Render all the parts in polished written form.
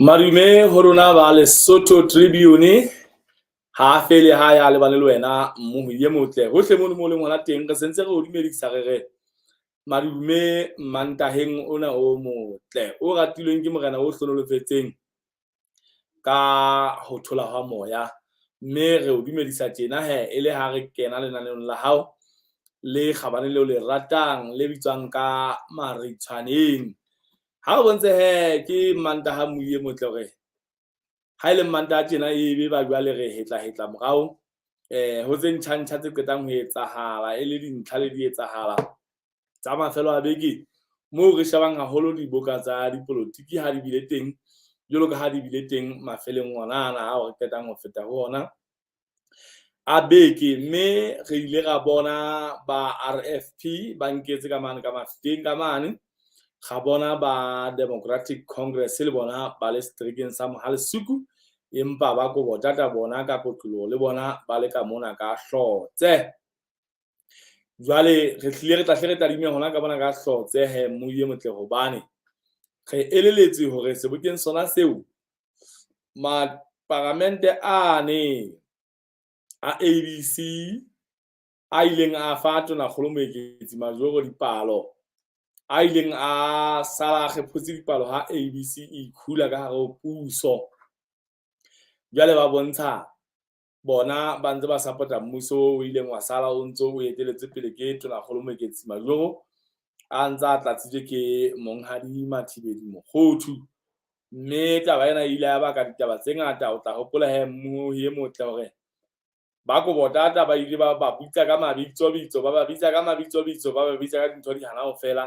Madume ho rona ba Lesotho Tribune ha fele ha ya lebane le wena mmohi e motle hohle mono mo leng hona teng re sentse re o dumedisa re re madume Mantaheng ona o motle o ratilweng ke morena o hlonolofetseng ka ho thola hwa moya. Mme re o dumedisa tjena hee e le ha re kena lenaneong la hao le kgabane leo le ratang le bitswang ka Maritshwaneng. Ha re bontshe hee ke Mantaha moyi e motle hore ha e le Mantaha tjena ebe ba jwale re hetla hetla morao ho tse ntjha ntjha tse qetang ho etsahala e le dintlha le di etsahala tsa mafelo a beke moo re shebang haholo diboka tsa dipolotiki ha di bile teng jwalo ka ha di bile teng mafelong ona ana ao re qetang ho feta ho ona a beke. Mme re ile ra bona ba RFP ba nketse ka mane ka Mafikeng ka mane, ra bona ba Democratic Congress le bona ba le seterekeng sa Mohalesuku, empa ba Kobotata bona ka kotloloho le bona ba le ka mona ka Hlotse. Jwale re hlile re tla hle re tadime hona ka mona ka Hlotse he mmohi e motle, hobane re eleletswe hore sebokeng sona seo maparamente ane a ABC a ileng a fa Tonakgolo Moeketsi Majoro dipalo, a ileng a sala a kgephotse dipalo ha ABC e ikhula ka hare ho puso. Jwale ba bontsha bona ba ntse ba support-a mmuso o ileng wa sala o ntso o eteletswe pele ke Tonakgolo Moeketsi Majoro, a ntse a tlatsitswe ke Monghadi Mathibeli Mokhothu. Mme taba ena e ile ya baka ditaba tse ngata. O tla hopola he mmohi e motle hore ba Kobotata ba ile ba ba bitsa ka mabitsobitso, ba ba bitsa ka mabitsobitso, ba ba bitsa ka dintho di hana ho fela,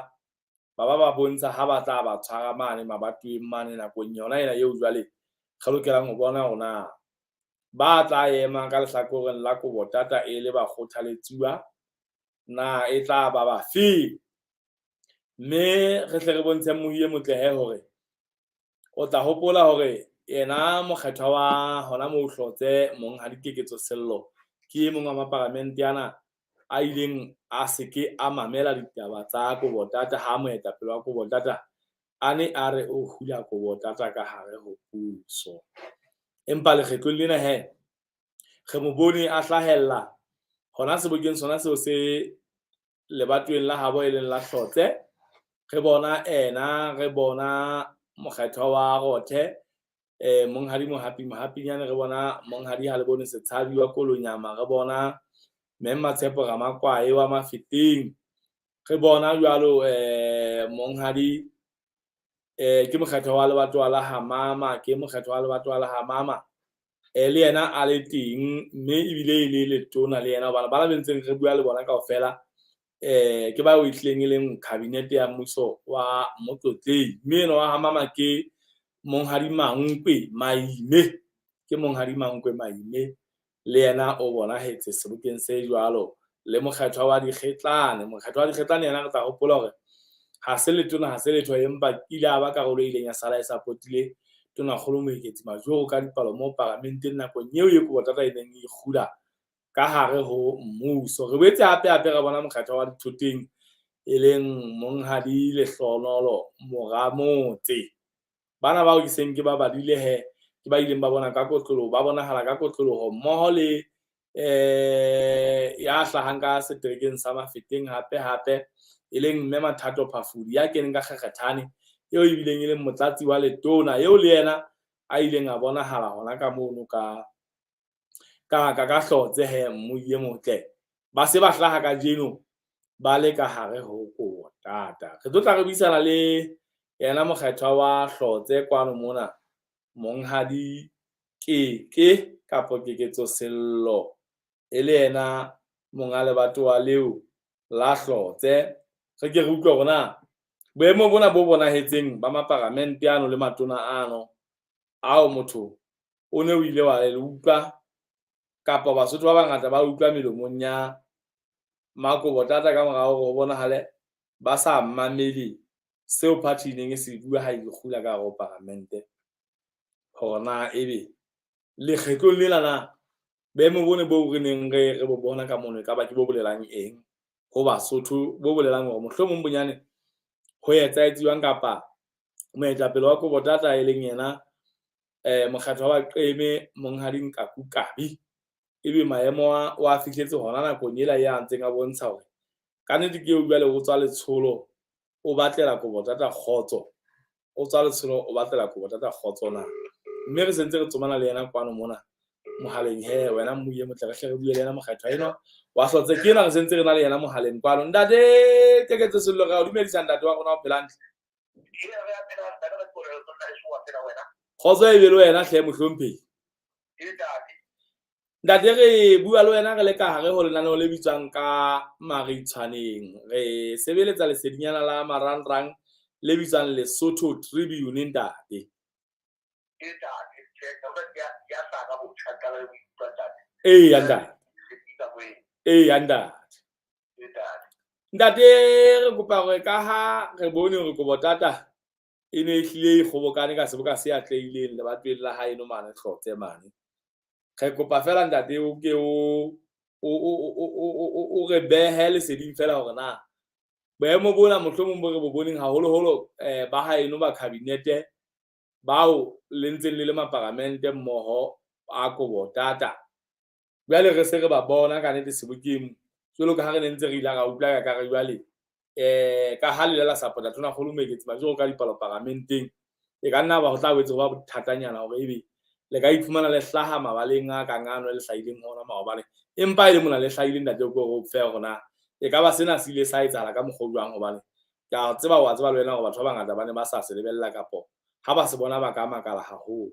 ba ba ba bontsha ha ba tla ba tshwara mane mabatoweng mane nakong yona ena eo jwale re lokelang ho bona hore na ba tla ema ka lehlakoreng la Kobotata e le bakgothaletsuwa na e tla ba bafeng. Mme re hle re bontshe mmohi e motle he hore o tla hopola hore yena mokgethwa wa hona moo Hlotse Monghadi Keketso Sello ke e mong wa maparamente ana a ileng a se ke a mamela ditaba tsa Kobotata ha moetapele wa Kobotata a ne a re o hula Kobotata ka hare ho puso. Empa lekgetlong lena he re mo bone a hlahella hona sebokeng sona seo se lebatoweng la habo e leng la Hlotse. Re bona ena, re bona mokgethwa wa Rothe Monghadi Mohapi Mohapinyane, re bona Monghadi Halebone Setshabi wa Kolonyama, re bona Mme Matshepo Ramakwae wa Mafeteng, re bona jwalo Monghadi ke mokgethwa wa lebatowa la Hamama, ke mokgethwa wa lebatowa la Hamama le yena a le teng, mme ebile e le letona le yena, hobane bana be ntseng re bua le bona kaofela ke bao e hlileng e leng cabinet ya mmuso wa Motlotlehi. Mme enwa wa Hamama ke Monghadi Mankwe Maime, ke Monghadi Mankwe Maime le yena o bonahetse sebokeng se jwalo le mokgethwa wa Dikgetlane. Mokgethwa wa Dikgetlane yena re tla hopola hore ha se letona ha se letho, empa ile a ba karolo e ileng ya sala e support-ile Tonakgolo Moeketsi Majoro ka dipalo mo paramenteng nakong eo e Kobotata e neng e kgula ka hare ho mmuso. Re boetse hape hape re bona mokgethwa wa Dithoteng e leng Monghadi Lehlohonolo Moramotse. Bana bao ke seng ke ba badile he ke ba ileng ba bona ka kotloloho, ba bonahala ka kotloloho mmoho le ya hlahang ka seterekeng sa Mafeteng hape hape e leng Mme Mathato Phafudi ya keneng ka Kgekgethane eo ebileng e leng motlatsi wa letona eo le yena a ileng a bonahala hona ka mono ka ka ka ka Hlotse he mmohi e motle. Ba se ba hlaha kajeno ba le ka hare ho Kobotata. Re tlo tla re buisana le yena mokgethwa wa Hlotse kwano mona Monghadi Keke kapo Keketso Sello e le yena monga lebatowa leo la Hlotse. Re ke re utlwe hore na boemo bona bo bonahetseng ba maparamente ano le matona ano ao motho o ne o ile wa le utlwa kapa Basotho ba bangata ba utlwa melomong ya Makobotata ka mora hore ho bonahale ba sa mamele seo party e neng e se bua ha e kgula ka hare ho paramente, hore na ebe lekgetlong lena na boemo bone boo re neng re re bo bona ka mono ekaba ke bo bolelang eng ho Basotho, bo bolelang hore mohlomong bonyane ho etsahetsiwang kapa moetapele wa Kobotata e leng yena Mokgatlo wa Baqeme Monghadi Nkaku Kabi, ebe maemo a o a fihletse hona nakong ela ya ntseng a bontsha hore kannete ke eo jwale o tswa letsholo o batlela Kobotata kgotso, o tswa letsholo o batlela Kobotata kgotso na. Mme re sentse re tsomana le yena kwano mona mohaleng. He wena mmui e motle, re hle re bue le yena mokgethwa enwa wa hlotse ke ena, re sentse re na le yena mohaleng kwano. Ntate Keketso Sello, re a o dumedisa ntate wa rona o phela hantle? Kgotso e be le wena hle mohlomphehi. Ntate, re bua le wena re le ka hare ho lenaneo le bitswang ka Maritshwaneng. Re sebeletsa lesedinyana la marangrang le bitswang Lesotho Tribune, ntate. Eya ntate. Eya ntate. Ntate, re kopa hore ka ha re bone hore Kobotata e ne e hlile e kgobokane ka seboka se atlehileng lebatoweng la haeno mane Hlotse mane. Re kopa fela ntate o ke o re behe leseding fela hore na boemo bona mohlomong bo re bo boneng haholoholo ba haeno ba kabinete bao le ntseng le le maparamente mmoho a Kobotata. Jwale re se re ba bona ka nnete sebokeng jwalo ka ha re ne ntse re ile ra utlwa ka re jwale ka ha le la support Tonakgolo Moeketsi Majoro ka dipalo paramenteng, e ka nna ba ho tla boetse ho ba bothatanyana hore ebe le ka iphumana le hlaha mabaleng a kang ano le hlahileng ho ona maobane, empa e le mona le hlahile ntate o ko re fe hore na e ka ba sena se ile sa etsahala ka mokgwa o jwang, hobane ke a tseba wa tseba le wena hore batho ba bangata ba ne ba sa se lebella kapo ha ba se bona ba ka makala haholo.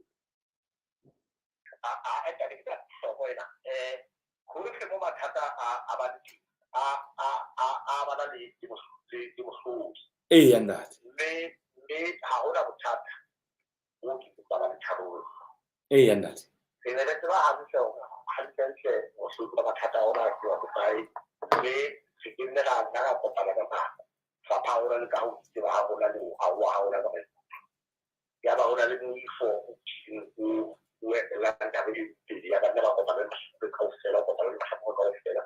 Eya ntate. Mme ha hona bothata bo ke ba le tharollo. Eya ntate. Re ne re tseba hantle hore hantlentle mohlodi wa mathata a ona ke wa bokae, mme re ke nne ra nna ra kopana ka mafapha a rona le ka ho tseba ha rona le ho ahoa ha rona ka maikutlo. Ya ba hona le moifo o kileng o etellang taba e pele, ya ba nna ba kopana le mahlakore kaofela, o kopana le mahlakore kaofela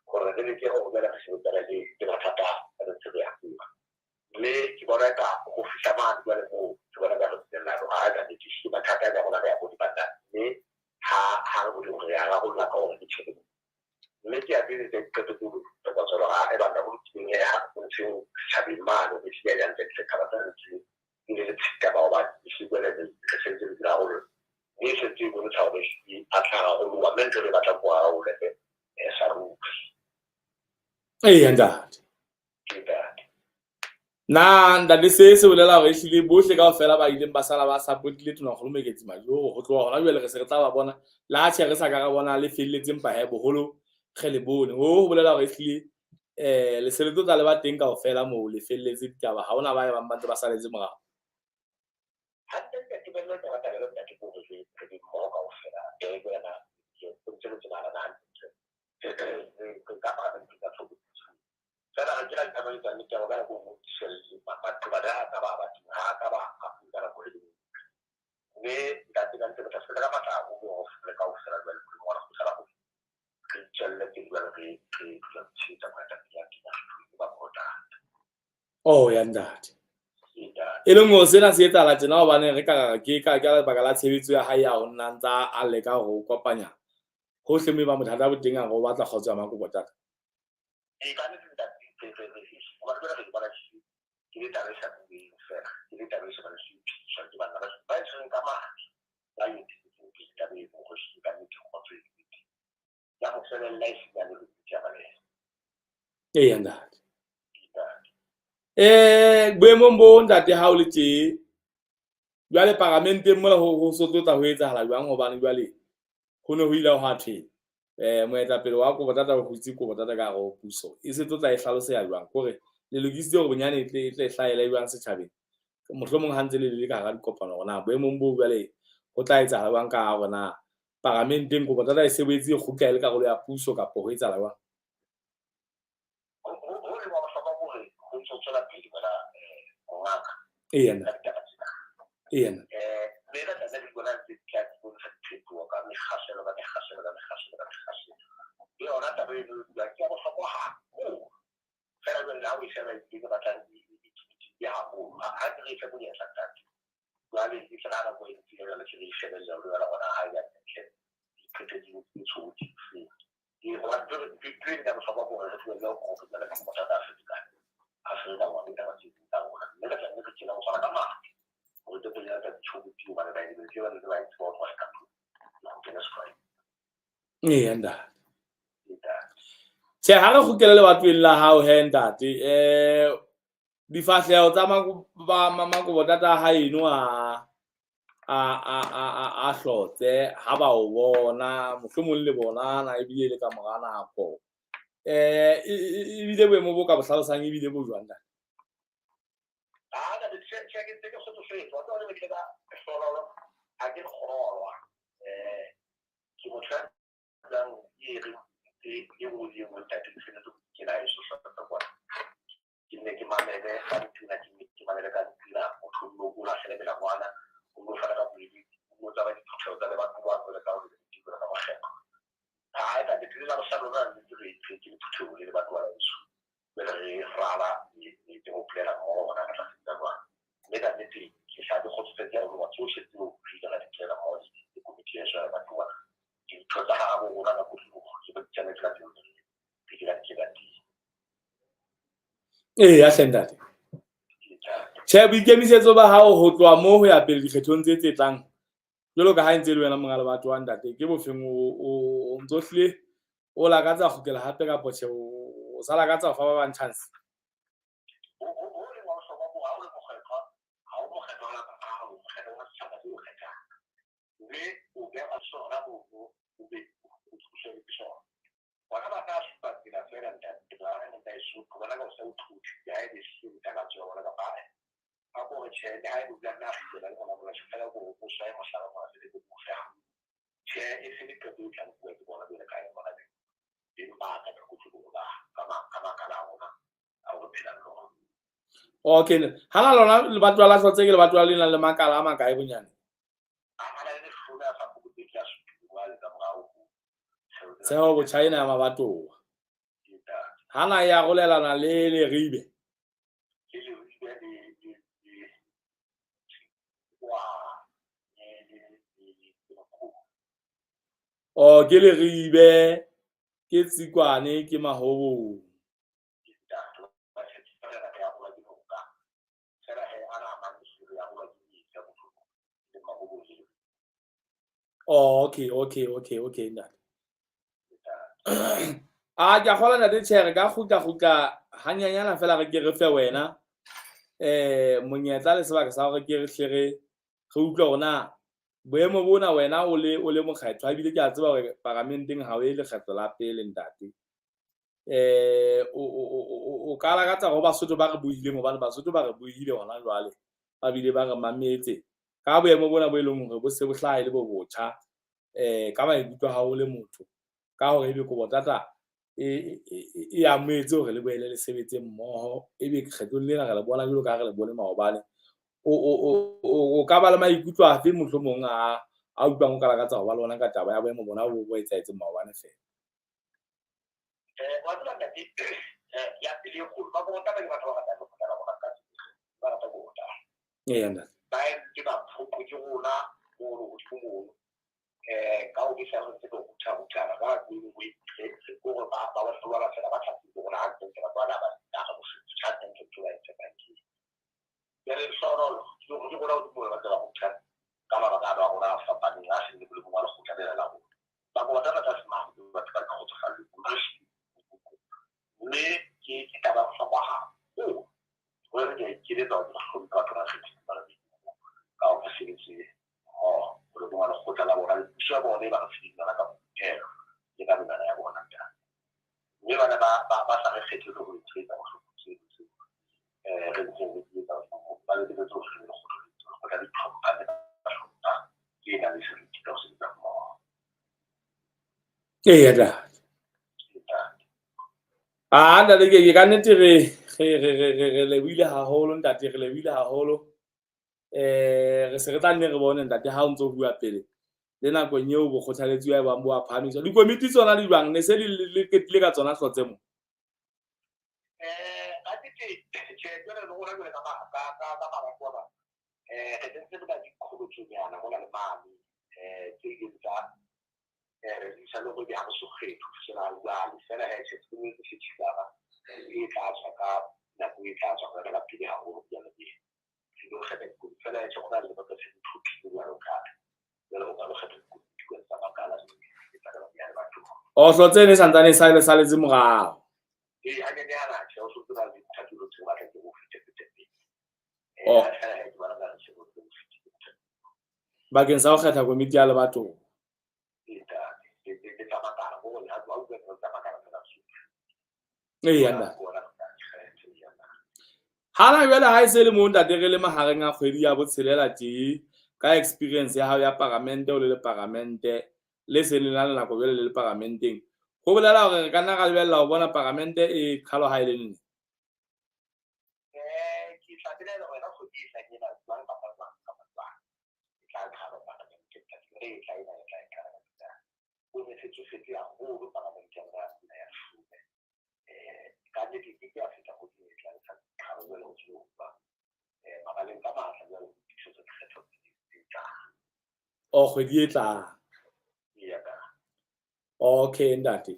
hore re leke hore jwale re sebetsana le mathata a re ntse re a bua. Mme ke bona eka ho fihla mane jwale moo ke bona ka re dumellano ha ka nnete ehlile mathata a rona re a bone banna, mme ha re bone hore re a rarolla ka hore ke tjhelete. Mme ke a tsebe tse qeto tse re ka tswela ha e banna ho lokileng he ha o ntsheng setjhabeng mane ho ehlile ya ntle ntle taba tsa ntse e le letshita maobane ehlile jwale re sentse re di rarolla. Mme e sentse e bontsha hore ehlile a tla rarolloha, mme ntho e re batlang ko rarolle sa ruri. Eya ntate. Na ntate se se bolela hore ehlile bohle kaofela ba ileng ba sala ba support-ile Tonakgolo Moeketsi Majoro ho tloha hona jwale re se re tla ba bona le ha tjhe re sa ka ra bona le felletse empa he boholo re le bone. Ho bolela hore ehlile le se le tlo tla le ba teng kaofela moo le felletse ditaba, ha hona ba bang ba ntse ba saletse morao. Hantle ntate Bello, tabatabelo ntate ke hore re be mmoho kaofela. Jwana ho ntse re tsebana hantle. Re ka paramente ka thoko. Fela re kira ditaba tsa nnete ya ka nako e nngwe maqeba a ka ba batho ha ka ba a ka nako e nngwe. Mme ntate ka ntse re tla sebetsa ka matla haholo hore re kaofela jwale Modimo wa re kgothala hore re tswelle pele jwale re dula re tshehetsa moetapele ya teng ya kgethuweng ba Kobotata. Oh ya ntate. E leng hore sena se etsahala tjena hobane re ka re ke ka lebaka la tshebetso ya hae ya ho nna ntsa a leka hore o kopanya hohle moo e bang bothata bo teng a re o batla kgotso ya Makobotata. Ee, ka nnete ntate, hobane jwale re bona ke le taba e sa bueng fela, ke le taba e sa bang se ke banna ba e tshwereng ka matla, ba e etsetseng pele taba eno hore ehlile ka nnete kgotso e be teng. Ya ho felella e hlile ya le ya baleha. Eya ntate. Boemong bo ntate ha o le tje jwale paramenteng mola ho so tlo tla ho etsahala jwang, hobane jwale ho ne ho ile hwa thwe moetapele wa Kobotata o hutse Kobotata ka hare ho puso, e se tlo tla e hlaloseha jwang? Kore le lokisitse hore bonyane e tle e hlahele jwang setjhabeng, mohlomong ha ntse le le ka hara dikopano hore na boemong bo jwale ho tla etsahala jwang ka hore na paramenteng Kobotata e se boetse e kgutla e le karolo ya puso kapo ho etsahala jwang? Ho leng wa bohlokwa ke hore ho ntso tswela pele wena mongaka. Eya nna. Eya nna. Mme re tla di bona ntse di tla di bontsha diphetoho ka mekgahlelo ka mekgahlelo ka mekgahlelo ka mekgahlelo. Le yona taba eno e buang ke ya bohlokwa haholo. Fela jwale le ha o e sheba e ke batlang e haholo. Ha ke re e fe monyetla ntate. Jwale e tla nako e ntse jwale ke re shebella hore jwale gona ha ya ntle diqeto di ntse tshotse ke hobane ntho e ya bohlokwa ke hore re tlohelle ho fetela ka mathata a Afrika Afrika wa ka tse ding tsa rona, mme re tla nne re tjena ho tshwana ka matla hore tse pele tsa ditshobotsi hobane ba e ba ne ba e tseba ho tloha ka tlung ho kena setlwaedi. Eya ntate. Tjhe, ha re kgutlele lebatoweng la hao he ntate. Difahleho tsa makobotata a haeno a hlotse ha ba o bona, mohlomong le bona na ebile le ka mora nako. Ebile boemo bo ka bo hlalosang ebile bo jwang ntate? Ah, ntate, tjhe, tjhe, ke ntse ke kgotsofetse. Wa tseba ke ile ka hlololo, ha ke kgolwa. Ke motho ya dulang e re e nngwe le e nngwe ntate, ke tshwanetse ke la eso hlotsa kwana. Ke nne ke mamele ka ntuna, ke nne ke mamele ka ntuna, motho o nno o lahlele melangwana, o nno fana ka boeletsi, o nno tsamaya diphutheho tsa lebatowa jwalo ka hore di jwalo ka mokgetho. Ha ntate, ke la bohlano rona re ntse re ke le phutheho le lebatowa la heso. Jwale re rala le ho plela mmoho hona ka tlase tsa jwang. Mme ka nnete ke hla ke kgotsofetse haholo hoba tsohle tseo re ile ra di plela mmoho le komiti ya heso ya lebatowa, dintho tsa habo rona ka kotloloho di tsamaetse ka tsela e re ke ra di ka teng. Eya hle ntate. Tjhe, boikemisetso ba hao ho tloha moo ho ya pele dikgethong tse tse tlang, jwalo ka ha e ntse e le wena monga lebatowa ntate, ke bofeng o ntso hlile o lakatsa ho kgutlela hape kapa tjhe o sa lakatsa ho fa ba bang chance? Ho leng wa bohlokwa ke hore ha o le mokgethwa, ha o mokgethwa wa lapa la hao, o mokgethwa wa setjhaba seo o kgethang. Mme o beha sona mono, o be o thuswe ke sona. Bona ba tla supa tsela feela ntate, ba re nna Lesotho, bona ka o sa o thuthu, ha e be se ntakatso ya bona kapa ae. A ko re tjhe, le ha e dula nna kgutlela le bona bona feela ko o swaye mohlala mona se le bo fe. Tjhe, e se le qeto e tla nkuwa ke bona jwale ka e bona beng ba ka ka kotloloho ba ka makala a rona a re phelang le ona. Okay, ha la lona lebatowa la Hlotse ke lebatowa le nang le makala a makae bonyane? A na le leshome a sa fokotse ke a supile jwale ka morao ho Tsheho botjha ena ya mabatowa. Ha na e arolelana le Leribe? Le Leribe le wa le Mokhubu. Oh, ke Leribe, ke Tsikwane, ke Mahobong. Oh, okay, okay, okay, okay, ntate. A ke a kgolwa ntate, tjhe, re ka kgutla kgutla hanyanyana fela re ke re fe wena monyetla le sebaka sa hore ke re hle re utlwe hore na boemo bona wena o le mokgethwa, ebile ke a tseba hore paramenteng ha o ye lekgetlo la pele ntate. O ka lakatsa hore Basotho ba re buileng, hobane Basotho ba re buile hona jwale, ba bile ba re mametse ka boemo bona bo e leng hore bo se bo hlaha e le bo botjha, ka maikutlo a hao o le motho, ka hore ebe Kobo-Tata e amohetse hore le boele le sebetse mmoho, ebe kgetlong lena re le bona jwalo ka ha re le bone maobane. O ka ba le maikutlo afe mohlomong a utlwang o ka lakatsa ho ba le ona ka taba ya boemo bona bo etsahetseng maobane feela? Wa tseba ntate, ya pele e kgolo, ba Kobo-Tata ke batho ba ratang lekgotla la rona ka tsela, ba rata Kobo-Tata. Eya ntate. Ba ke ba phoqo ke rona mono hodimo mono. Ka ho besa re ntse re rutha-ruthana, ka nako e nngwe re kore ba ba hlola ba fela ba tlhatswitse rona hantle ntle, batho bana ba nna re bohloko, hantle ntle ntho ba e tshepang ke eng. Jwale lehlohonolo, ke hore ke rona hodimo ba ntse ba rutha ka mabaka ano a rona a fapaneng, a seng le molemong wa lekgotla lena la rona. Ba Kobo-Tata tlase mane, batho ba kgotsofalleng, mme ke taba ya bohlokwa haholo. Hore ke a ikeletsa hore ke hlomphe batho ba kgethileng ba le ka hore re sebetse mmoho molemong wa lekgotla la bona le puso ya bona e ba re fileng yona ka boitelo le ka menwana ya bona ntate. Mme bana ba sa re kgethele ho etsa bohloko tseo tseo re ntseng re di etsa bohloko, ba lebeletse hore re lekgotla le lekgotla le itlhompha le ba hlompha ke e nang le seriti ka ho sebetsa mmoho. Eya ntate. Ah, ntate ke ka nnete re lebohile haholo ntate, re lebohile haholo. Re se re tla nne re bone ntate ha o ntso bua pele le nakong eo bo kgothaletsi ba bang bo a phahamiswa. Dikomiti tsona di jwang? Ne se le qetile ka tsona hlotse mo? Ka nnete, tjhe, jwale le rona jwale ka mabaka a bang. Re ntse re na le diqholotsonyana mona le mane tse ileng tsa re isa le hore ha re so kgethe ho fihlela jwale. Feela hee tjhe, se circular e tla tswa ka nako e tla tswa ka pele haholo jwale re lo kgetha dikopi. Feela hee tjhe, ho na le lebaka se le tlhophile jwalo ka jwale o ka lo kgetha dikopi tsa makala ya lebatowa. Ohlo tseno e santsane e sale saletse morao. Ee, hanyenyana tjhe, o so tseba le dithatelo tse batla ke ho fete fete. Oh. Feela hee ke bona ka re se ho fetile. Bakeng sa ho kgetha komiti ya lebatowa. Ee, ntate. Le tsa makala, bo ha o bua tsa makala fela so. Eya ntate. Bona kgetho ya na. Hana jwale ha e se le moo ntate re le mahareng a kgwedi ya botshelela tje ka experience ya hao ya paramente o le le paramente le se le na le nako jwale le le paramenteng. Ho bolela hore re ka nna ra lebella ho bona paramente e qhalwa ha e le nne. Ke tla belaela hore yona kgwedi e tlang ena jwang kapa jwang kapa jwang. E tla qhalwa paramente ntate. Re e tla ena e tla e qala ka tsela. O ne se tsofetse haholo paramente ya rona ya leshome. Ka nnete ke ke ya feta kgwedi e tlang sa qhalwa jwale ho tswe ho ba mabaleng ka matla jwale ho tiisetsa dikgetho tse tlang. O kgwedi e tlang. Eya ka. Okay ntate.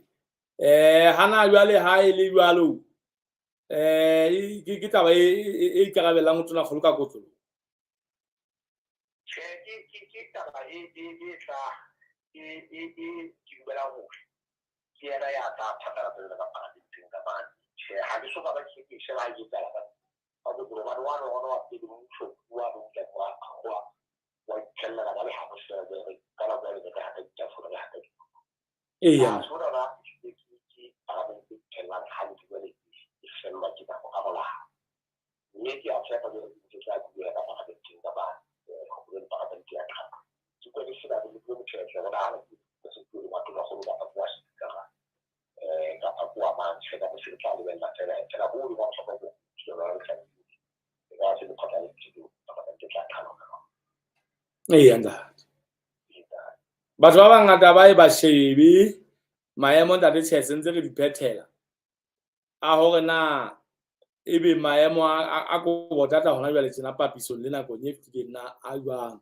Hana jwale ha e le jwalo ke taba e ikarabellang ho Tonakgolo ka kotloloho. Tjhe, ke taba e tla e ke dumelang hore ke yena ya tla phatlalatsa jwalo ka paramenteng ka mane. Tjhe, ha ke so ka ba ke sheba ha e etsahala ka kotloloho hobane wane ona wa pele mmuso wa no tla wa itjhella ka le habo fela jwale re qala jwale re ka hata ditafole re hata dikuku. Eya. Ha so rona ke paramente e itjhellang hantle jwale e fellwa ke nako ka molao. Mme ke a tshepa jwale ke ntse tla buela ka paramenteng ka mane hore le paramente ya qala. Ke kwele sena le bue motho ya rona ha ke se ke le batho ba kgolo kapa kwa speaker kapa kwa mang tjhe ka se tla lebella fela fela bo le ba hloka go ke ba re tla ka se lekgotla le tsebo paramente tla qala ka Eya ntate. Batho ba bangata ba e ba shebe maemo ntate tjhe se ntse re di phethela a hore na ebe maemo a kobo thata hona jwale tjena papisong le nakong e fetileng na a jwang.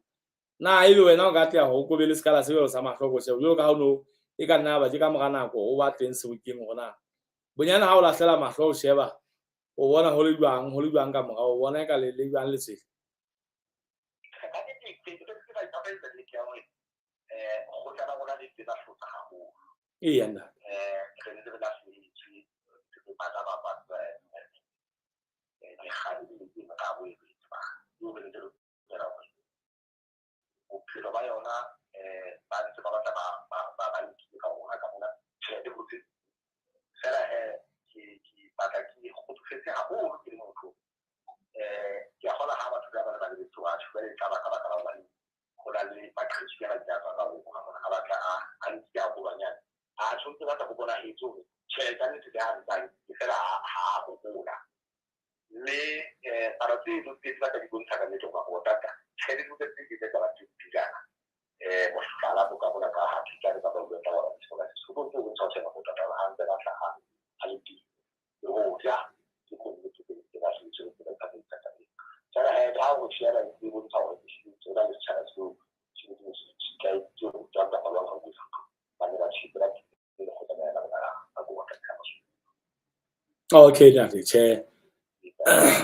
Na ebe wena o ka atleha hore o kobe le sekala se jwalo sa mahlo ko sheba jwalo ka ha o no e ka nna ba tje ka mora nako o ba teng sebokeng hore na bonyane ha o lahlela mahlo o sheba o bona ho le jwang ka morao o bona eka le jwang letshwele. Ka nnete ke ke ba ipapetsa nnete ya hore kgotla la rona le ntse la hlotsa haholo. Eya ntate. Re ntse re lahlehetswe re batla ba ba mekgano e meraro e re e tsebang. Eo re ntse re dumela hore bophelo ba yona ba ntse ba batla ba nkile ka rona ka mona tjhelete ho tse. Feela hee ke batla ke kgotsofetse haholo ke le motho. Ke a kgolwa ha batho ba ba lebetse hore atjhe jwale e tla ba ka baka la hobane ho na le maqheku a a tswa ka ho rona mona, a batla a nkile haholwanyane. A tshwanetse batla ho bonahetse hore tjhe ka nnete le ha ntse a nkile feela ha a hopola. Mme palo tseno tse di batla di bontsha ka nnete hore bothata tjhelete tse tse di tsa batho pijana. Mohlala bo ka bona ka ha thutane ka ba bua taba ya seboka se se go bontsha hore bothata ha ntse ba tla ha le teng. Le ho ja ke go nnete ke ke ba se tse tse ka tsa tsa. Tsala ha o sheba e bontsha hore ke se tse le setjhaba seo se se se ka ke ho tswa ka ba ba go ba ne ba tshepela ke le go tsamaya la bona ka go batla ka Okay ntate tjhe.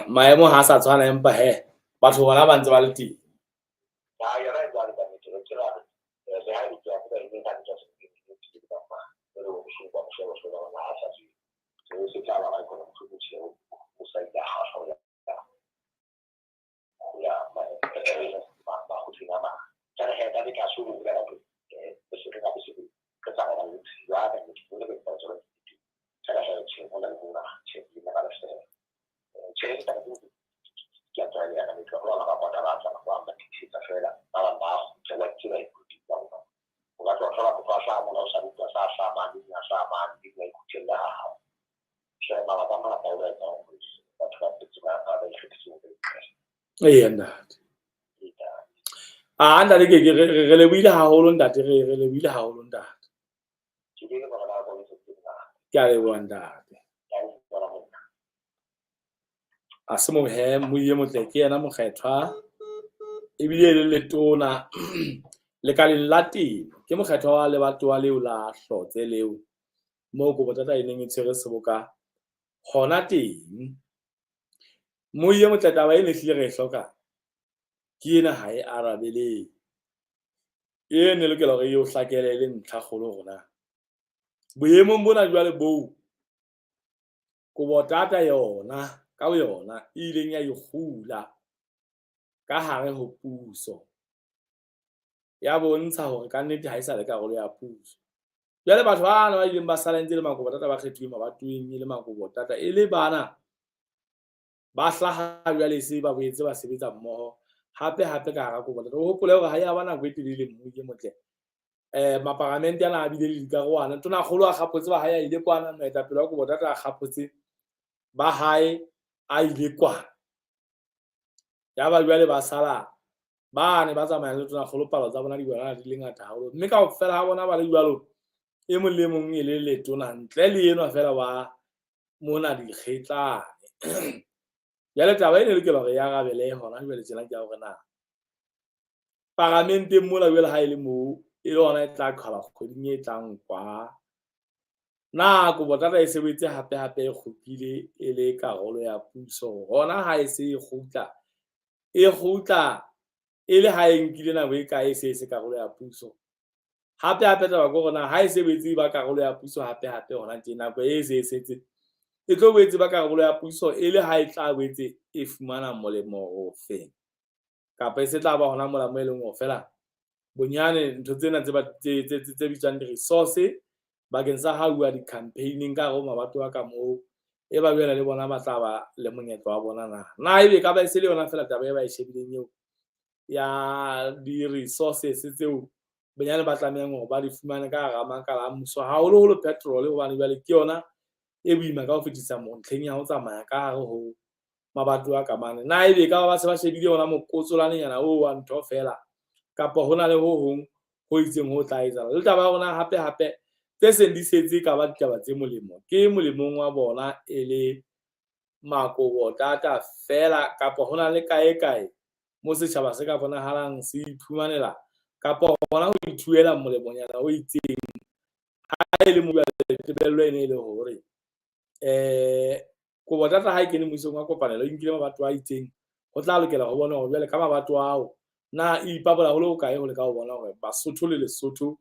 Maemo ha sa tshwana empa he batho bona ba ntse ba le teng. Ya yona e jwalo ka nnete re tseba le ha e tswa ka eng ka ntse se ke ke ke ba ba re go supa go sheba sheba ba ha sa se se tla ba ba kgona go tshela o sa ile ha sa ya go ya ma ba go tsena ma tsara he ka ka so go la go se re ka se ke tsa ba le ya ka nnete go le ka tsela tsara he che mo la go na che ke na ba se che ke taba ke a tlwaeleha ka nnete ba bang ba kwata ba tla ba ba tiisetsa fela ba bang ba kgutla wa tseba ikutlwa tsa bona. O ka tloha thola motho a hlaha mona o sa utlwa sa hlaha mane a hlaha mane ebile a ikutlwella ha hao. Tjhe, mabaka a mangata o etsa hore batho ba phetse ba ikgethetse hore Eya ntate. Ah ntate ke re lebohile haholo ntate re lebohile haholo ntate. Ke le bona ba bona tse ngata. Ke a leboha ntate. A se mo he moye motle ke yena mokgethwa. Ebile e le letona lekaleng la temo. Ke mokgethwa wa lebatowa leo la Hlotse leo moo Kobo-Tata e neng e tshwere seboka hona teng. Moi e motle taba ena ehlile re e hloka ke ena ha e arabelehe. E ne lokela hore e o hlakele e le ntlha kgolo hore na boemong bona jwale boo Kobo-Tata yona ka boyona e ileng ya ikgula ka hare ho puso. Ya bontsha hore kannete ha e sa le karolo ya puso. Jwale batho bana ba ileng ba sala ntse e le Makobo-Tata ba kgethuweng mabatoweng e le Makobo-Tata e le bana ba hlaha jwale se ba boetse ba sebetsa mmoho hape hape ka hara Kobo-Tata. O hopole hore ha ya ba nako e telele Mmusi e motle. Maparamente ana a bile le dikarohano. Tonakgolo a kgaphotse ba hae a ile kwana, moetapele wa Kobo-Tata a kgaphotse ba hae a ile kwana. Yaba jwale ba sala bane ba tsamayang le tonakgolo palo tsa bona di bonahala di le ngata haholo. Mme kaofela ha bona ba le jwalo, e mong le e mong e le letona ntle le enwa feela wa mona dikgetlane. Jwale taba ena e lokela hore e arabele hona jwale tjena ke ya hore na paramenteng mola jwale ha e le moo e le hona e tla qhala kgweding e tlang kwa. Na Kobo-Tata e sebetse hape hape e kgutlile e le karolo ya puso hona ha e se e kgutla, e kgutla e le ha e nkile nako e kae e se e se karolo ya puso. Hape hape taba ke hore na ha e se boetse e ba karolo ya puso hape hape hona tje nako e se e setse e tlo boetse ba karolo ya puso e le ha e tla boetse e fumana molemo ofe kapa e se tla ba hona mola mo e leng hore feela bonyane ntho tsena tse tse bitswang di-resource bakeng sa ha uwa di-campaign-ing ka hare ho mabatowa ka moo e ba jwale le bona ba tla ba le monyetla wa bona na. Na ebe e ka ba e se le yona feela taba e ba e shebileng eo ya di-resources tseo bonyane ba tlamehang hore ba di fumane ka hara makala a mmuso, haholoholo petrol hobane jwale ke yona e boima ka ho fetisa ntlheng ya ho tsamaya ka hare ho mabatowa ka mane. Na ebe e ka ba ba se ba shebile ona mokotsolanenyana oo wa ntho feela kapa ho na le ho hong ho itseng ho tla etsahala. Le taba ya rona hape hape tse seng di setse e ka ba ditaba tse molemo ke molemong wa bona e le Makobo-Tata feela kapa ho na le kae kae mo setjhaba se ka bonahalang se iphumanela kapa hona ho ithuela molemonyana o itseng. Ha e le mo jwale tebello e ne e le hore Kobo-Tata ha e kene mmusong wa kopanelo e nkile mabatowa a itseng, ho tla lokela ho bona hore jwale ka mabatowa ao na e ipabola ho le hokae ho leka ho bona hore Basotho le Lesotho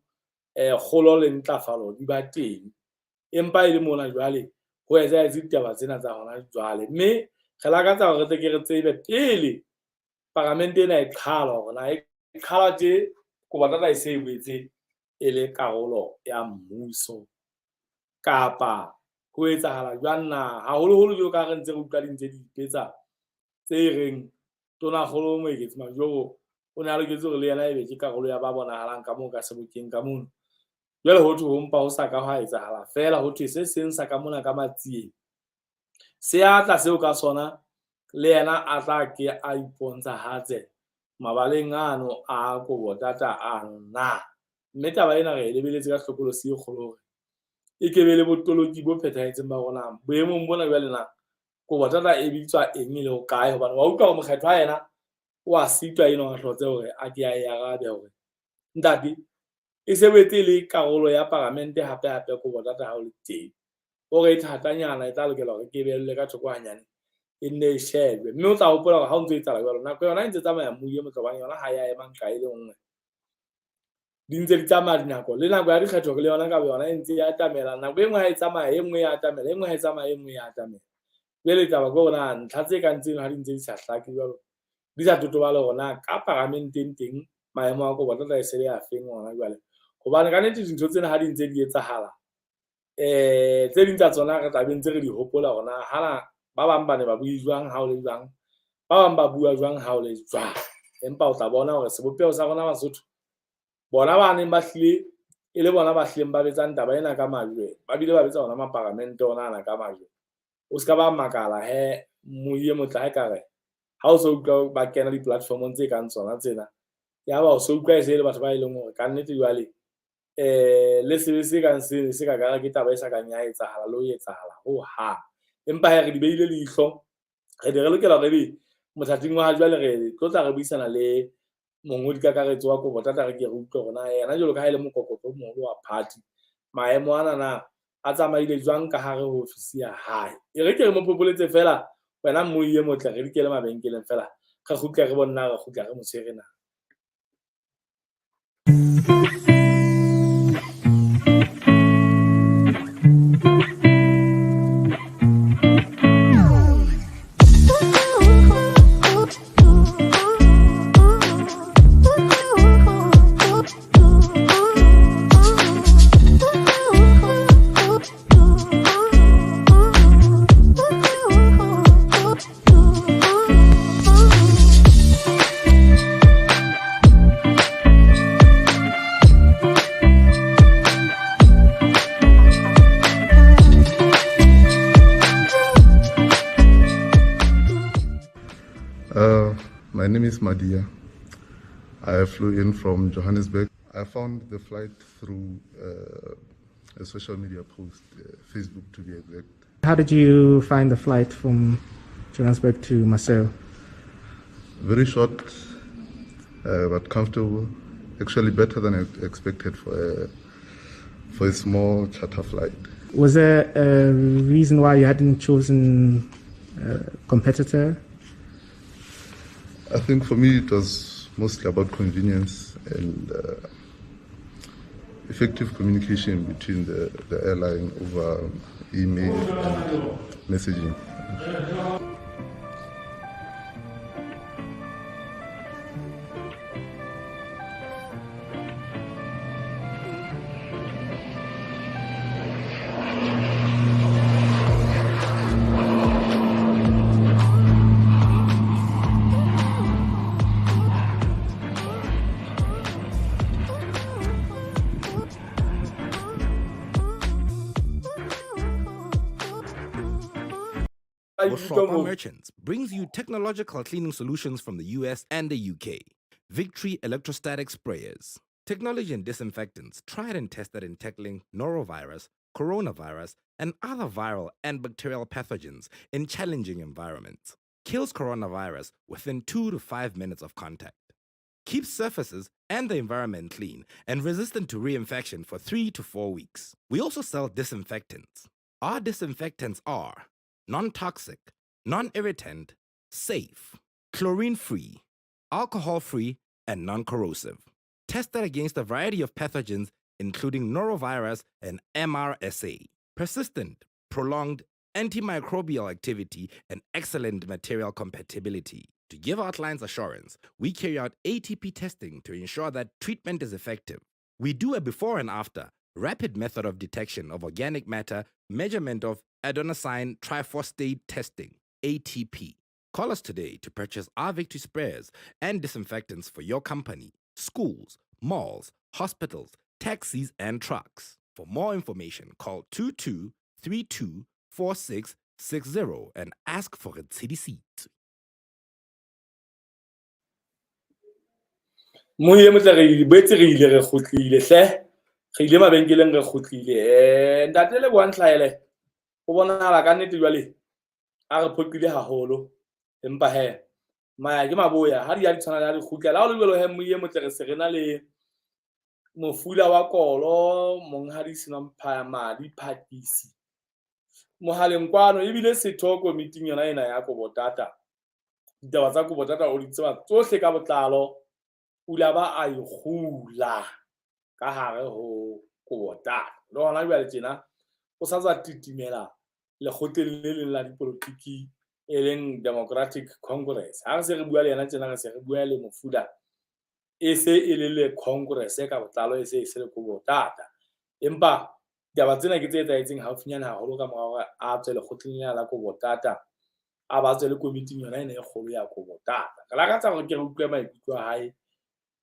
kgolo le ntlafalo di ba teng. Empa e le mona jwale ho etsahetse ditaba tsena tsa hona jwale. Mme re lakatsa hore re tle ke re tsebe pele paramente ena e qhalwa hore na e qhalwa tje Kobo-Tata e se e boetse e le karolo ya mmuso kapa ho etsahala jwang na. Haholoholo jwalo ka ha re ntse re utlwa di ntse di ipetsa tse reng Tonakgolo Moeketsi Majoro o ne a loketse hore le yena ebe ke karolo ya ba bonahalang ka moo ka sebokeng ka mono. Jwale ho thwe ho mpa ho sa ka hwa etsahala feela, ho thwe se seng sa ka mona ka matsieng se a tla seo ka sona le yena a tla ke a ipontshahatse mabaleng ano a Kobo-Tata ano na. Mme taba ena re e lebeletse ka hlokolosi e kgolo hore e ke be le botoloki bo phethahetseng ba rona boemong bona jwale na Kobo-Tata e bitswa eng e le hokae hobane wa utlwa hore mokgethwa yena o a sitwa enwa wa Hlotse hore a ke a e arabe hore ntate e sebetse e le karolo ya paramente hape hape Kobo-Tata ha o le teng. O re e thatanyana e tla lokela hore ke behellwe ka thoko hanyane e nne e shejwe. Mme o tla hopola hore ha o ntso etsahala jwalo nako yona e ntse tsamaya mmu e motle hobane yona ha ya ema nqa e le nngwe. Di ntse di tsamaya dinako le nako ya dikgetho le yona ka boyona e ntse e atamela. Nako e nngwe ha e tsamaya e nngwe e atamela, e nngwe ha e tsamaya e nngwe e atamela. Jwale taba ke hore na ntlha tse kang tseno ha di ntse di sa hlake jwalo, di sa totobale hore na ka paramenteng teng maemo a Kobo-Tata e se le afeng hona jwale. Hobane kannete dintho tsena ha di ntse di etsahala tse ding tsa tsona re tla be ntse re di hopola hore na hana ba bang ba ne ba bue jwang ha o le jwang, ba bang ba bua jwang ha o le jwang. Empa o tla bona hore sebopeho sa rona Basotho bona ba neng ba hlile e le bona ba hlileng ba betsang taba ena ka majwe, ba bile ba betsa ona maparamente ona ana ka majwe. O ska ba makala he moi e motle ha ekare ha o so utlwa ba kena di-platform-ong tse kang tsona tsena, yaba o so utlwa e se le batho ba e leng hore kannete jwale le sebe se kang seno se ka kare ke taba e sa kang ya etsahala le ho etsahala hohang. Empa hee re di behile leihlo, re ne re lokela hore ebe mothating wa ha jwale re tlo tla re buisana le Mongodi kakaretso wa Kobo Tata, re ke re utlwe hore na yena jwalo ka ha e le mokokotlo o moholo wa party, maemo ana na a tsamaile jwang ka hare ho ofisi ya hae. E re ke re mo phopholetse fela wena mmui e motle, re dikele mabenkeleng fela, re kgutle re bonna re kgutla re mo tshwere na. My name is Madia. I flew in from Johannesburg. I found the flight through a social media post, Facebook to be exact. How did you find the flight from Johannesburg to Maseru? Very short, but comfortable. Actually better than I expected for a small charter flight. Was there a reason why you hadn't chosen a competitor? I think for me it was mostly about convenience and effective communication between the airline over email and messaging. Bohlokwa Merchants brings you technological cleaning solutions from the US and the UK. Victory electrostatic sprayers. Technology and disinfectants tried and tested in tackling norovirus, coronavirus, and other viral and bacterial pathogens in challenging environments. Kills coronavirus within 2 to 5 minutes of contact. Keeps surfaces and the environment clean and resistant to reinfection for 3 to 4 weeks. We also sell disinfectants. Our disinfectants are non-toxic, non-irritant, safe, chlorine-free, alcohol-free, and non-corrosive. Tested against a variety of pathogens, including norovirus and MRSA. Persistent, prolonged antimicrobial activity and excellent material compatibility. To give our clients assurance, we carry out ATP testing to ensure that treatment is effective. We do a before and after rapid method of detection of organic matter, measurement of adenosine triphosphate testing, ATP. Call us today to purchase our Victory sprayers and disinfectants for your company, schools, malls, hospitals, taxis, and trucks. For more information, call 2232 4660 and ask for a city seat. Moye motle re boetse re ile re kgutlile hle, re ile mabenkeleng re kgutlile. Ntate Lebohang Hlaele o bonahala ka nnete jwale a re phoqile haholo, empa he maya ke maboya ha di ya di tshwana le ha di kgutla. Le ha ho le jwalo he, moye motle re se re na le mofula wa kolo, monghadi Senompha Madi Phatisi mohaleng kwano, ebile setho komiting yona ena ya Kobo Tata. Ditaba tsa Kobo Tata o di tseba tsohle ka botlalo, o ile a ba a ikgula ka hare ho Kobo Tata. Le hona jwale tjena o sa tswa titimela lekgotleng le leng la dipolotiki e leng Democratic Congress. Ha re se re bua le yena tjena, re se re bua le Mofula e se e le le Congress ka botlalo, e se e se le Kobo Tata. Empa ditaba tsena ke tse etsahetseng haufinyane haholo ka mora hore a tswe lekgotleng lena la Kobo Tata, a ba tswe le komiting yona ena e kgolo ya Kobo Tata. Re lakatsa hore ke re utlwe maikutlo a hae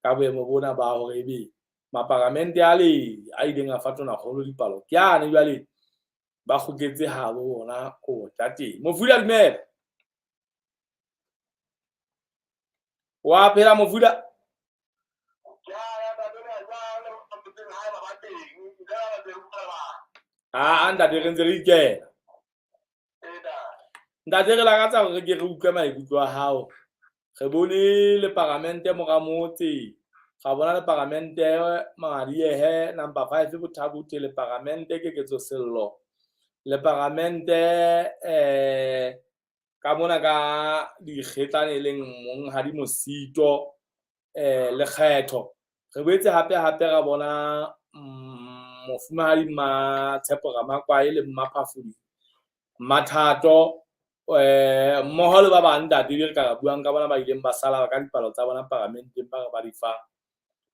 ka boemo bona ba hore ebe maparamente a le a ileng a fa tonakgolo dipalo ke ane jwale ba kgutletse habo bona Kobo Tateng. Mofula dumela. Wa phela Mofula? Ah, ntate re ntse re ikela. Ntate re lakatsa hore re ke re utlwe maikutlo a hao Re bone le paramente mora motse, ra bona le paramente Madiehe number 5 Bothabuthe, le paramente Keketso Sello, le paramente ka mona ka dikgetlane e leng Monghadi Mosito, Lekgetho. Re boetse hape hape ra bona Mofumahadi Mmatshepo Ramakwae le Mmaphafudi Mathato, mmoho le ba bang ntate be re ka buang ka bona ba ileng ba sala ka dipalo tsa bona paramenteng ba re ba di fa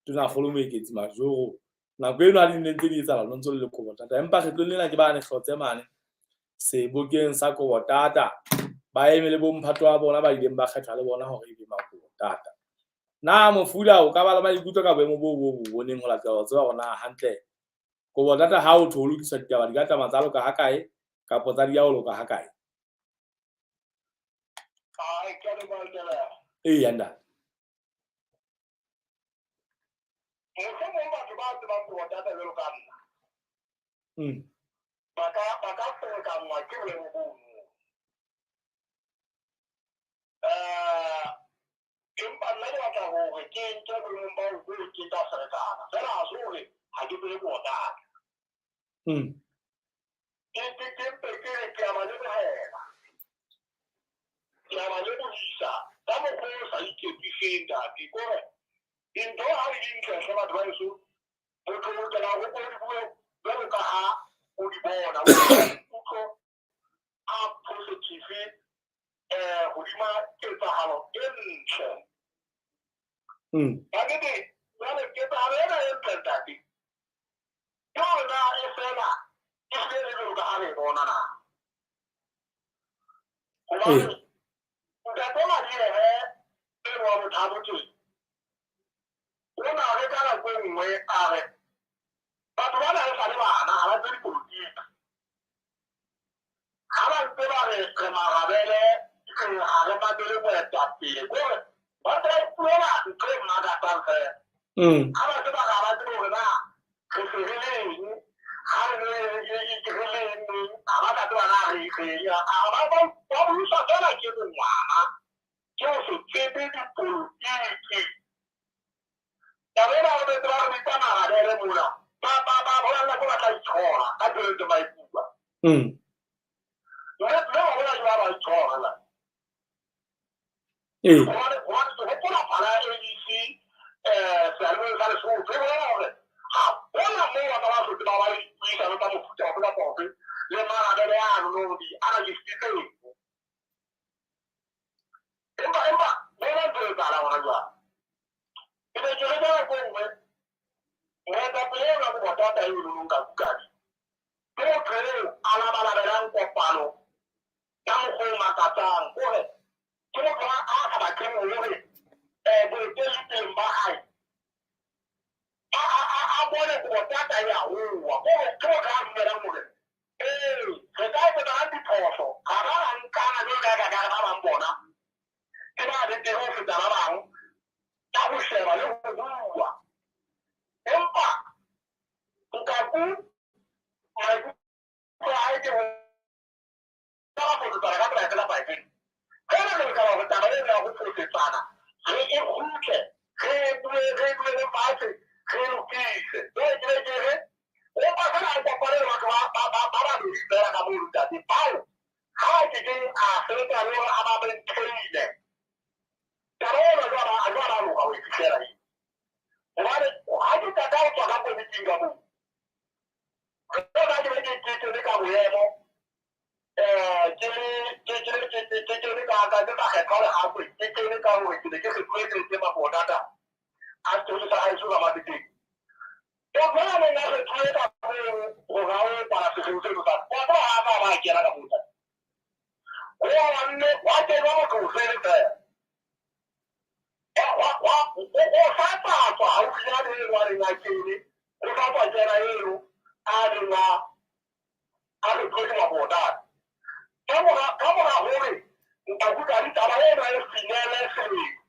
Tonakgolo Moeketsi Majoro. Nako eno ha di ne ntse di etsahala no ntse le Kobo-Tata, empa kgetlong lena ke bane hlotse mane sebokeng sa Kobo-Tata, ba eme le bomphato wa bona ba ileng ba kgethwa le bona hore ebe Makobo-Tata. Na Mofuda o ka ba le maikutlo ka boemo bo bo boneng ho latela ho tseba hore na hantle Kobo-Tata ha o tho ho lokiswa ditaba di ka tsamaya tsa loka ha kae kapa tsa di ya ho loka ha kae? Ee, ntate. Mohlomong batho ba tsebang Kobo-Tata jwalo ka nna, ba ka ferekanngwa ke boemo bono. Empa nna ke batla hore ke nke boemong ba hore ke tla ferekana. Feela ha se hore ha ke tsebe Kobo-Tata. Ke mpe ke re ke a ba lebohela. Ke a ba lebohisa ka mokgwa o sa iketsiseng, ntate. Ke hore dintho ha di le ntle hle batho ba heso, motho o lokela hore o di bue jwalo ka ha o di bona. O maikutlo a positive hodima ketsahalo e ntle. Ka nnete, jwale ketsahalo ena e ntle, ntate, ke hore na e fela e hlile e le jwalo ka ha re e bona na? Hobane ntate Madiehe eno wa Bothabotse, o na le ka nako e nngwe a re batho bana e sa le bana, ha ba tsebe dipolotiki. Ha ba ntse ba re re marabele, ha re mamele moetapele. Ke hore ba ntse ba ipuela ntho e makatsang feela. Ha ba ntse ba re ha ba tsebe hore na re se re le eng, ha re le eng, ha ba sa tseba na re eng. Ba buiswa feela ke bongwana, ke ho se tsebe dipolotiki. Taba ena re betse ba re bitsa marabele mona, ba bolella ko ba tla itshora ka tsela ntse ba e bua. Mme ba bona jwang ba itshora la? Hobane ke hopola phala ya ABC, seyalemoyeng sa Lesotho, e bolela hore ha hona moo ba ka ba hlotse ba ba le dipuisano tsa mofuta ofe kapa ofe le marabele ano no di ana ke sitse. Empa bona ntho e etsahalang hona jwale. Ke ne ke re ka nako e nngwe, moetapele eo ka Kobo-Tata eo lolong ka Kukadi, ke motho eo a labalabelang kopano ka mokgwa o makatsang. Kore ke motho a sa batleng hore boeteledipeleng ba hae a bone Kobo-Tata e a howa. Kore ke motho a dumelang hore ee, re ka etsetsa diphoso, ha ba ra nkana jwalo ka ka ba bang bona, ke ba betere ho feta ba bang ka ho sheba le ho bua. Empa Nkaku maikutlo a hae ke ho ba phosetsana ka tsela e nepahetseng. Feela re lokela hore taba ena ya ho phosetsana re e kgutle, re e bue, re e dulele fatshe, re e lokise. Jwale ke be ke re, empa feela re kopane le batho ba babedi feela ka mono, ntate, bao ha ke keng a sebetsa le hore a ba maintaine. Taba ena jwale a jwale a loka ho e fihlela eo. Hobane ha ke qeta ho tswa ka komiting ka moo, jwalo ka ke be ke kene ka boemo, ke kene ka ke sa kgethwa le hape, ke kene ka hore ke ne ke kgethuwe ke le Makobo-Tata a setho sa haeso ka Mafeteng. Motho a neng a kgethuwe ka moo hore a o kwala sekgeo seno sa ka, wa tseba ha a ka ba a kena ka moo. Ho wa nne wa kenwa motho o sele feela. O sa tswa haufinyane eno a neng a kene, o sa tswa kena eno a neng a kgethuwe ke Makobo-Tata. Ka mora hore Ntaku taba ena e finele selemo.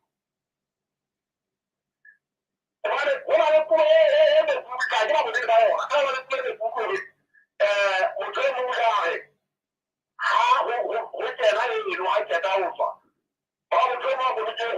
Hobane ho na le puo e mekuku, ka ke ba bonnete ba yona. Ka ho na le puo e mekuku hore motho e mong o tla re ha ho kena eno ha qeta ho tswa. Ba motho e mong a bolokeng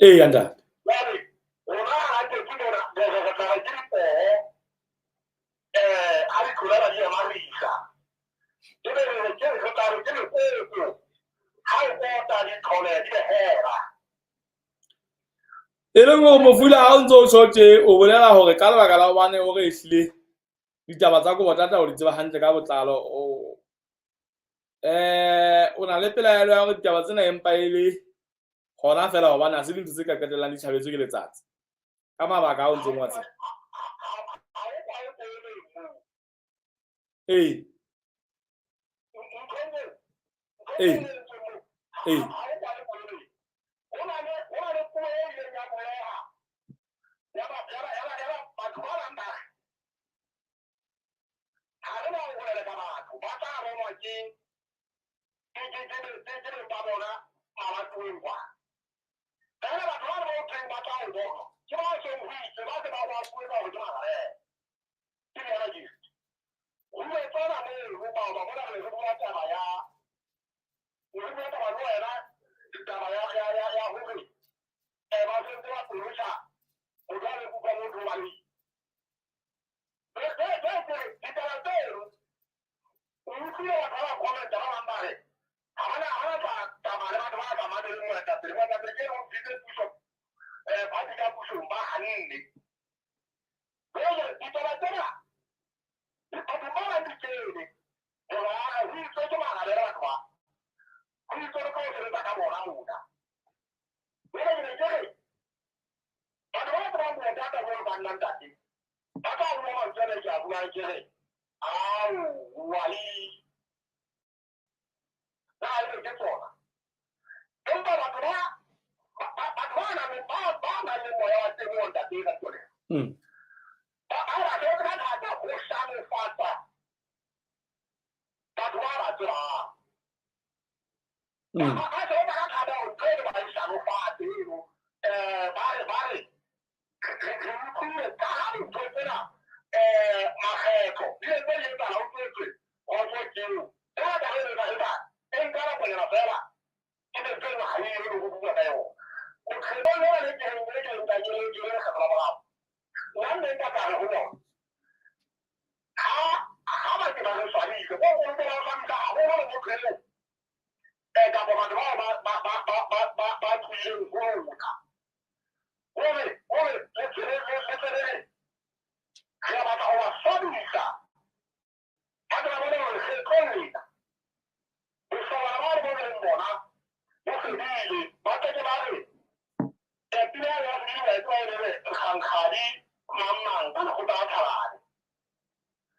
Ee, ntate. E leng hore Mofula ha o ntso o tjho tje, o bolela hore ka lebaka la hobane o re ehlile ditaba tsa Kobo-Tata o di tseba hantle ka botlalo, o na le pelaelo ya hore ditaba tsena empa e le hona feela hobane ha se dintho tse ka qetellang di tjhabetswe ke letsatsi ka mabaka ao ntseng wa tseba. Ee. Ee. Ee.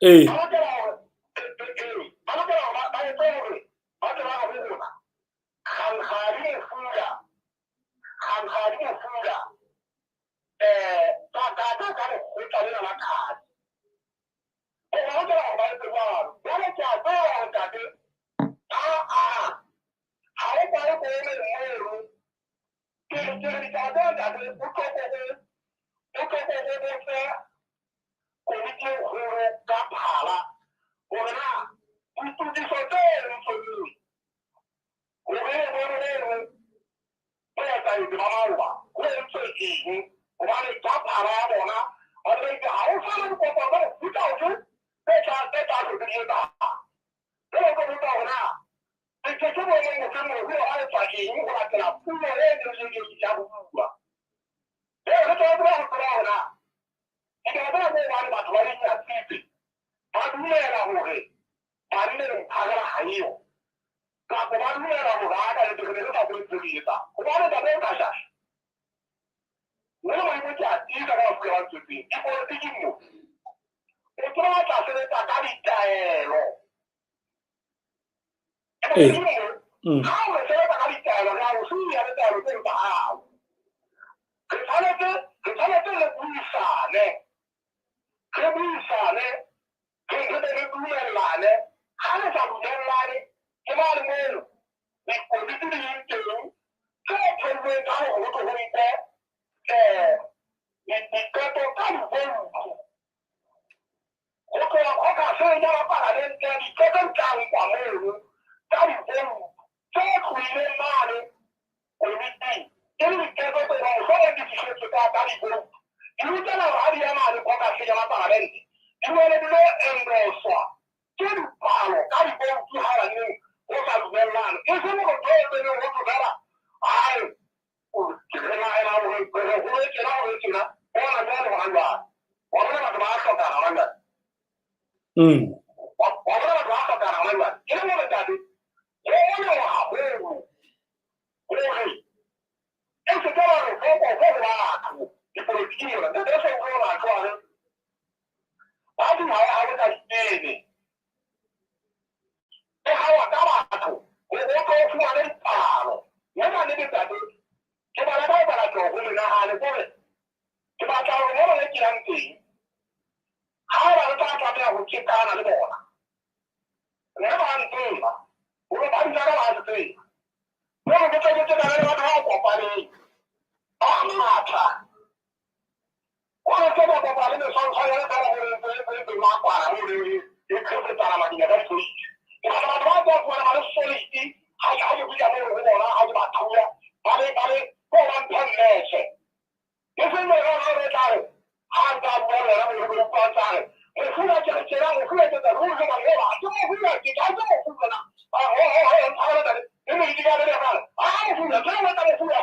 Ee. Kapa ba dumela hore ha ka le re sa bone tse di etsang. Hobane taba e ka shasha. Mme Modimo ke a tiisa ka bafula ba ntswetseng. Dipolotiking mo. O tseba ba tla sebetsa ka ditaelo. Ha o re sebetsa ka ditaelo, re a o siya le taelo tse tsa hao. Re tshwanetse re buisane. Re buisane, re be re dumellane. Ha re sa dumellane, ke mane mono dikomiti di leng teng tse theilweng ka hore ho tlo ho nkwe diqeto ka divoutu. Ho tloha caucus-eng ya bapalamente, diqeto di tla nkwa mono ka divoutu tse tlohileng mane komiting. E le diqeto tse mohlomong di fihletswe ka divoutu. Di lokela hore ha di ya mane caucus-eng ya bapalamente, di boele di lo endoswa ke dipalo ka divoutu ha baneng ho sa dumellane. E seng hore ntho e tseneng ho thwe feela, ai, ke re nahana hore ho be tjena, ho be tjena, bona jwale hona jwale. Wa bona batho ba hlokana hona jwale. Wa bona batho ba hlokana hona jwale. E le hore ntate, ho molemo haholo hore e se ke ba re foko ho batho dipolotiking mona. Ntate, e se utlwe batho ba re ba duma ha le ka ditene. E hawa ka batho ho tlo fumane dipalo. Mme ka nnete ntate, ke bala ka ho bala tloho ho menahane kore ke batla hore mo re ke yang teng, ha ba re tla tlameha ho tjekana le bona. Mme ba ntseba, hore ba ntja ka ba se tseba. Jwale ke tle ke tjekane le batho ba kopaneng, ba matha. Hore ke ba kopane meswantshwanyana feela hore ntse e makwala hore e qheketsana madila ka dipolisi. Ke batla batho ba tla fumana ba le solid ha ke fihla moo ho bona, ha ke ba thuya, ba le ko ba mpha mmetjhe. E seng hore ha re tla re, ha nka bua le wena mo re utlwa tsa re, mofula ke re tjena, mofula ke tsa ruri ba re ba, ke mofula ke tla ke mofula na. A ho ho ho ho ho ntate, e me di ka le fa. A mofula, ke re tla mofula.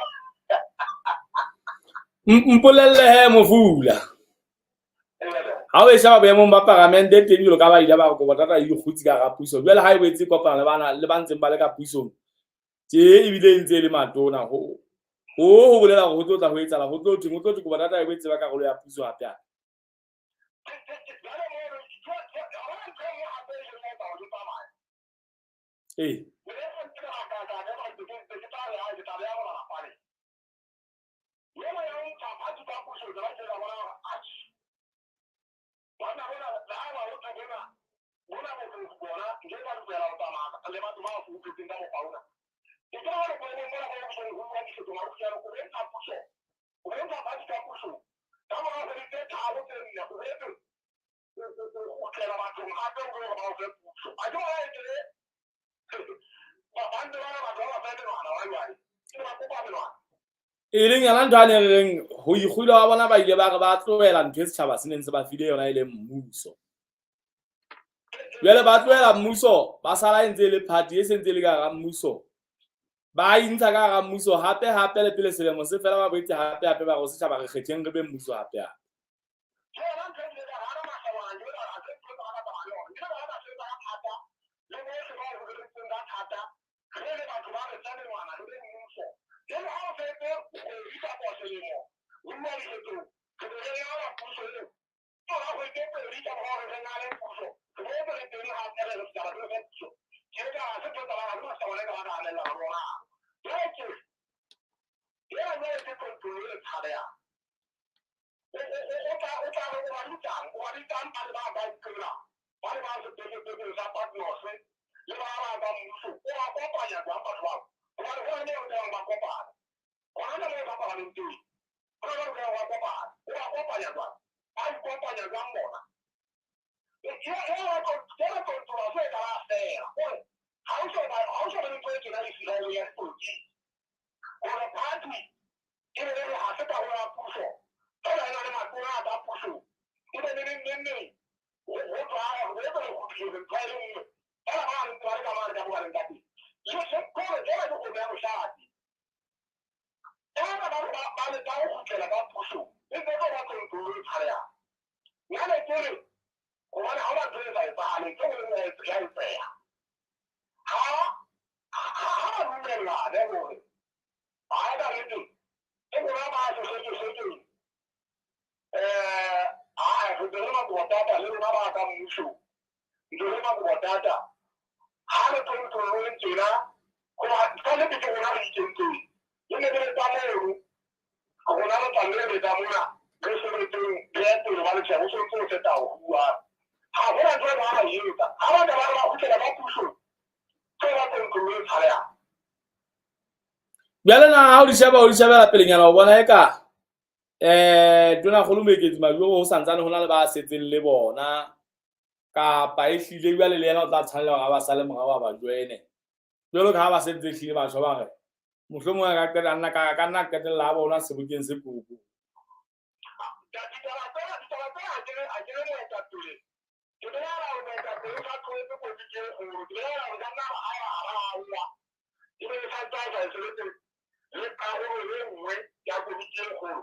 Mpolelle he mofula. Ha o e sheba boemong ba paramente teng jwalo ka ba ile ba re kobo thata e ikgutse ka hara puso. Jwale ha e boetse kopana le bana le ba ntseng ba le ka pusong, tje ebile e ntse e le matona. Ho ho bolela hore ho tlo tla ho etsahala, ho tlo thweng, ho tlo thwe kobo thata e boetse ba karolo ya puso hape hape. Ee. E leng yona ntho a ne re reng ho ikgula wa bona ba ile ba re ba tlohela ntho e setjhaba se neng se ba file yona e leng mmuso. Jwale ba tlohela mmuso, ba sala e ntse e le party e sentse e le ka hara mmuso. Ba intsha ka hara mmuso hape hape le pele selemo se fela ba boetse hape hape ba re ho setjhaba re kgetheng re be mmuso hape hape. dumellane hore haeba re teng ke rona ba sehlekehlekeng ae re ntse re makobotata le rona ba ka mmusong ntse re makobotata ha re tlontlolloeng tjena hoba tshwanetse ke rona re ikentseng le ne re tsa mono rona re tlamehile re tsa mona re sebetseng re ye pele ba letjha ho sentse ho feta ho buang ha hona ntho e ba e etsa ha ba ka ba re ba kgutlela ka pusong tse ba tlontlolloeng tshabehang. Bjale na ha o di sheba o di shebela pelenyana o bona eka Tonakgolo Moeketsi Majoro ho santsane ho na le ba setseng le bona kapa e hlile jwale le yena o tla tshwanela hore a ba sale morao a ba joine jwalo ka ha ba sentse hlile batho ba re mohlomong a ka qeta nna ka nna qetella a bona sebokeng se koko. Ditaba tsena ha ke le moetapele ke bolela hore moetapele o sa tlohetse kotsi e kgolo ke bolela hore ka nna a ya a aowa e be e sa ntse a sa e sebetse le karolo e nngwe ya komiti e kgolo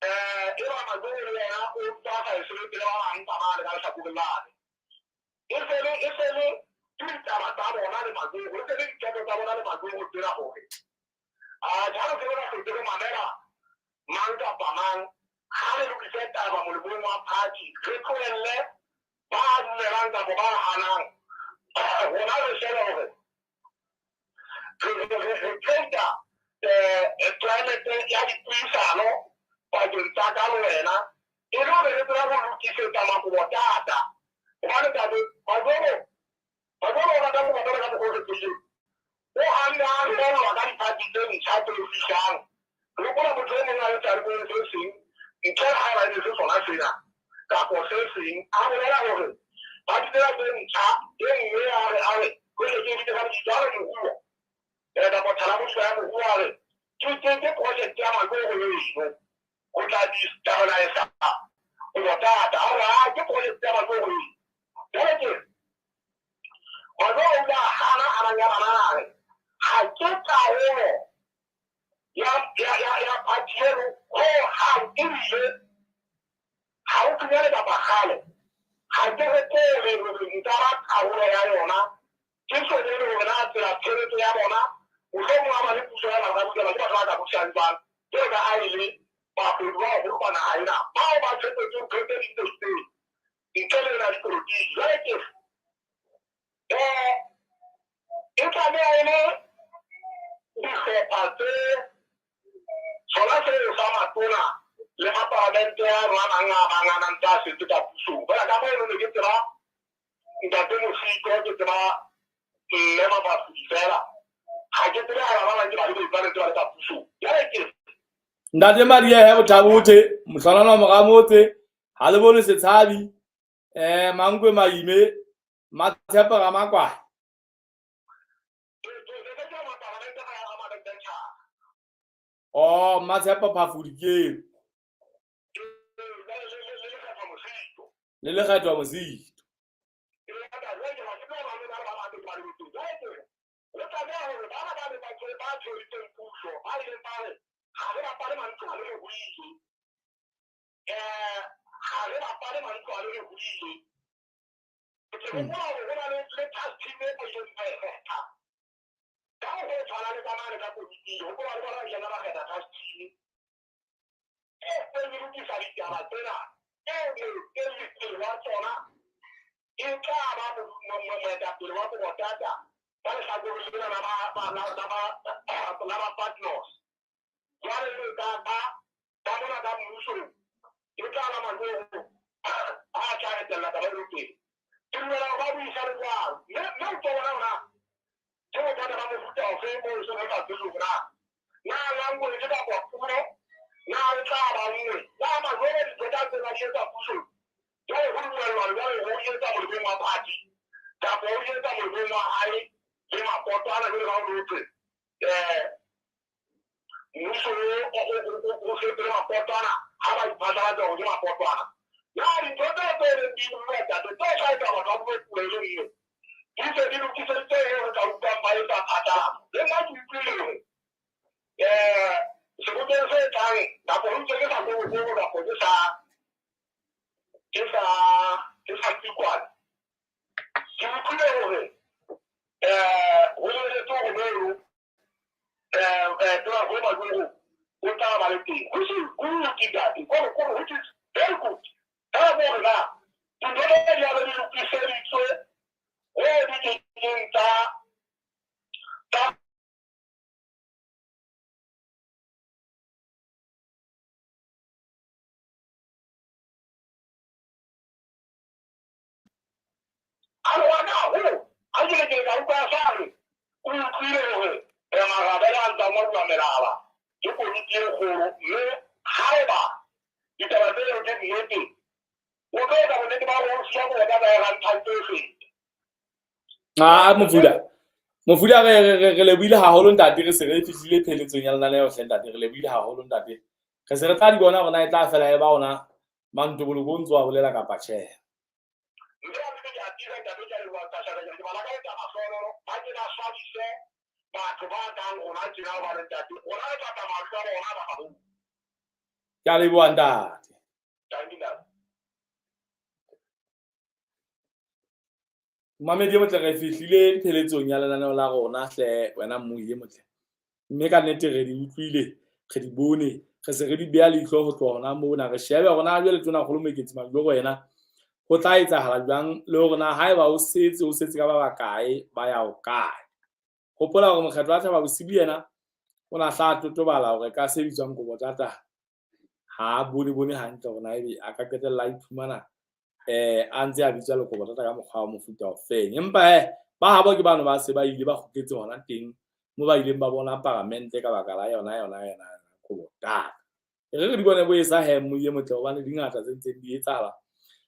e ba Majoro le yena o ntse a sa e sebetse le ba bang ka mane ka lehlakoreng lane e se le ke ditaba tsa bona le Majoro e se le diqeto tsa bona le Majoro tsena hore jalo ke bona hlotse re mamela mang kapa mang ha re lokise taba molemong wa party re tlohelle ba dumelang kapa ba hanang rona re shebe hore re create climate ya dipuisano pakeng tsa ka le wena e le hore re tsebe ho lokisetsa makobotata hobane tate Majoro o rata kobotata ka mokgwa o kgethehileng o hanne a hlellwa ka diphathi tse ntjha tse fihlang re hopola motho e mong a le tjarikong se seng ntle le haeba e ne se sona sena kapo se seng a bolela hore party tsena tse ntjha e nngwe a re a re hohle ke ebitse ka lebitso a re moruo kapa thalabotjha ya moruo a re ke project ya Majoro eno ho tla destabilize kobotata a re a ke project ya Majoro eno jwale ke Majoro o ile a hana a nang ya bana a re ha ke karolo ya party eno hohang ebile haufinyane kapa kgale ha ke hopole hore nka ba karolo ya yona ke sone e le hore na tsela tshebetso ya bona mohlomong ha ba le puso ya Barabukela ke batho ba ka busang jwang jwalo ka ha e le bapedi ba baholo ba naha ena bao ba tshepetse ho qete di-industry ntle le ena dipolotiki jwale ke e tlameha e le dihlopha tse sona seo sa matona le mapalamente a rona mang a mang a nang tsa setse ka pusong fela ka mono ne ke tseba ntate Mosiko ke tseba mme Mabafudi fela ha ke tsebe ha ba bang ke ba le ba ntse ba le ka pusong jwale ke Ntate Madiehe Bothabothe mohlolana mora motse ha le bone setshabi Mankwe Maime Matshepo Ramakwae oh Matshepo Phafudi ke eo le Lekgethwa Mosito Ke utlwile hore ho lebeletswe hore mono Kgolo Majoro o tla ba le teng, which is good, ntate, kore which is very good. Ka gore na dintho tse di abe di lokiseditswe ho di kekeng tsa Mofuda re lebohile haholo ntate, re se re fihlile pheletsong ya lenaneo hle ntate, re lebohile haholo ntate. Re se re tla di bona hore na e tla fela e ba ona Mantoboloko o ntso a bolela kapa tjhe. Ke a leboha ntate. Mamedi e motle, re fihlile pheletsong ya lenaneo la rona hle wena mmohi e motle. Mme ka nnete re di utlwile, re di bone, re se re di beha leihlo ho tloha hona mona. Re shebe hore na jwale Tonakgolo Moeketsi Majoro yena ho tla etsahala jwang, le hore na haeba o setse ka ba bakae, ba ya ho kae. Hopola hore mokgatlo wa Thaba Bosiu yena o na hla totobala hore ka se bitswang Kobotata ha bone hantle hore na ebe a ka qetella a iphumana a ntse a bitswa le Kobotata ka mokgwa wa mofuta o feng. Empa ba habo ke bano ba se ba ile ba kgutletse hona teng mo ba ileng ba bona paramente ka baka la yona Kobotata. Re di bone bo esa he mmohi e motle, hobane di ngata tse ntseng di etsahala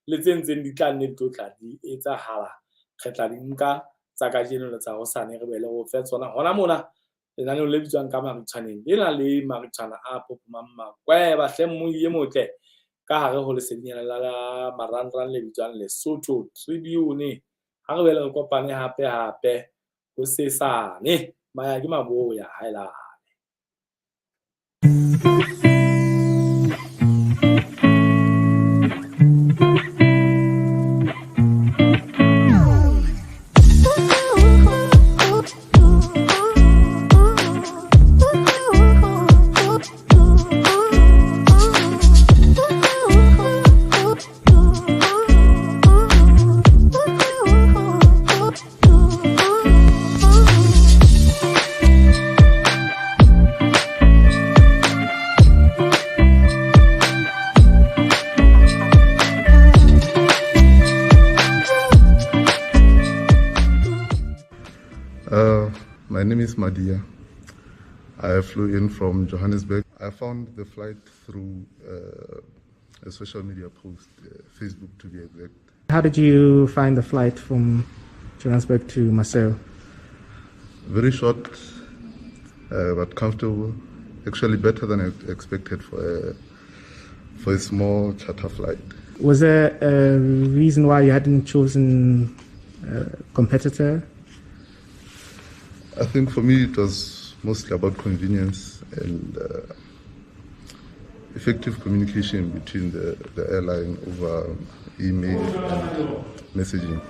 le tse ntseng di tla nne di tlo tla di etsahala. Re tla di nka tsa kajeno le tsa hosane, re boele re o fe tsona hona mona lenaneong le bitswang ka Maritshwaneng, le na le maritshwana a popomang makweba hle mmohi e motle ka hare ho lesedinyana la marangrang le bitswang Lesotho Tribune. Ha re boele re kopane hape hosesane. Maya ke maboya haelane. My name is Madia. I flew in from Johannesburg. I found the flight through a social media post, Facebook to be exact. How did you find the flight from Johannesburg to Maseru? Very short, but comfortable. Actually better than I expected for a small charter flight. Was there a reason why you hadn't chosen a competitor? I think for me it was mostly about convenience and effective communication between the airline over email and messaging.